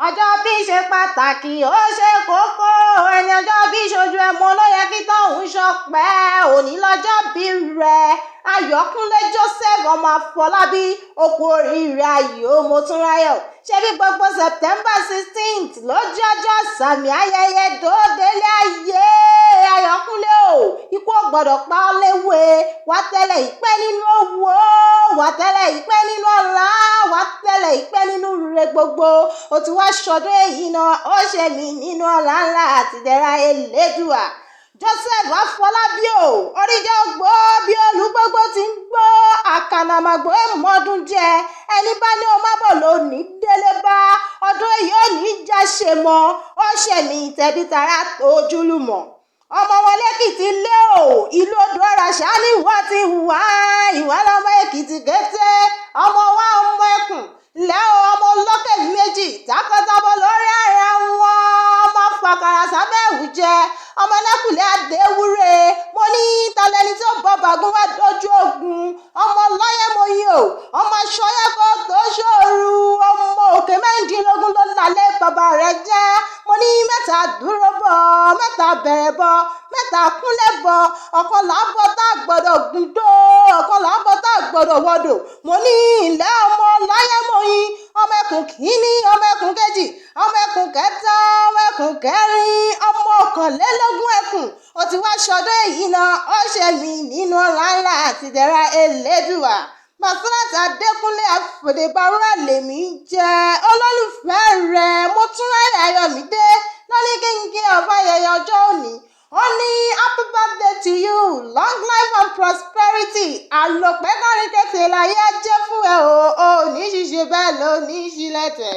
Ọjọ́ bí ṣe pàtàkì, ó ṣe kókó. Ẹni ọjọ́ bí ṣojú ẹ mọ́ ló yẹ kí tọ́hún ṣọpẹ́. Òní lọ́jọ́ bí rẹ̀, Ayọ̀kúnlé Joseph ọmọ Àfọlábí, okú oríire ayọ̀. Motúnráyọ̀, ṣebí gbogbo September 16th lójú ọjọ́ sàmì ayẹyẹ dòdélé ayé. Ayọ̀kúnlé o, ikú ò gbọ́dọ̀ pa ọ́ léwe. Wà tẹ́lẹ̀ ìpẹ́ nínú owó, wà tẹ́lẹ̀ ìpẹ́ nínú ọlá, wà tẹ́lẹ̀ ìpẹ́ nínú rere gbogbo. Ó ti wá ṣọdún èyí náà, ó ṣe mí nínú ọlá ńlá àtìdẹ́ra Elédùà. Joseph Afọlábí o, oríjọ gbó bí olúgbógbó ti ń gbó, àkànnàmọ̀gbò èmọ́dún jẹ. Ẹni bá ní o má bọ̀ lónìí délé bá ọdún èyí ò ní já ṣe mọ́. Ó ṣẹ̀mí tẹ̀bí tará tójúlùmọ̀. Ọmọ wọn lẹ́kìtì lé o, ìlú odò ọ̀rà ṣáá ni wọ́n ti wá. Ìwà lọ́mọ Èkìtì kété, ọmọ wa, ọmọ ẹkùn lẹ́ o, ọmọ olókè méjì takọtabo lórí ara wọn, ọmọ fàkàrà sábẹ́ ẹ̀wù jẹ, ọmọ ẹlẹ́kùnlé adéwúre. Mo ní talẹ́ni tí ó bọ́ bàgún wá dojú ogun? Ọmọ lọ́yẹ̀mọyìn o, ọmọ aṣọ́yẹ́kọ́ tó ṣòru, ọmọ òkè 16 ló lálẹ́ bàbá rẹ̀ jẹ́. Mo ní mẹ́ta dúró bọ̀, mẹ́ta bẹ̀rẹ̀ bọ̀, mẹ́ta kúnlẹ̀ bọ̀, ọ̀kan làbọ̀ tá a gbọ́dọ̀ gùn dó, ọ̀kan làbọ̀ tá a gbọ́dọ̀ wọdò. Mo ní ilẹ̀ ọmọ lọ́yẹ̀mọyìn, ọmọ ẹkùn kìíní, ọmọ ẹkùn kejì, ọmọ ẹkùn kẹta, ọmọ ẹkùn kẹrin, ọmọ 21 ẹkùn. Ó ti wá ṣọdún èyí náà, ó ṣe mí nínú ọlá ńlá àtìdẹ̀ra Elédùà. Basirat Adékúnlé Àfọ̀débárà lèmi jẹ́, olólùfẹ́ rẹ̀ Mọ́túnráyọ̀ Ayọ̀mídé lóní kínkín ọ̀fọ̀ ayẹyẹ ọjọ́ òní. Ó ní happy birthday to you, long life and prosperity. Àlòpẹ́ kọrin kété láyé á jẹ́ fún ẹ o, ò ní ṣiṣẹ́ bẹ́ẹ̀ ló ní ṣílẹ̀tẹ̀.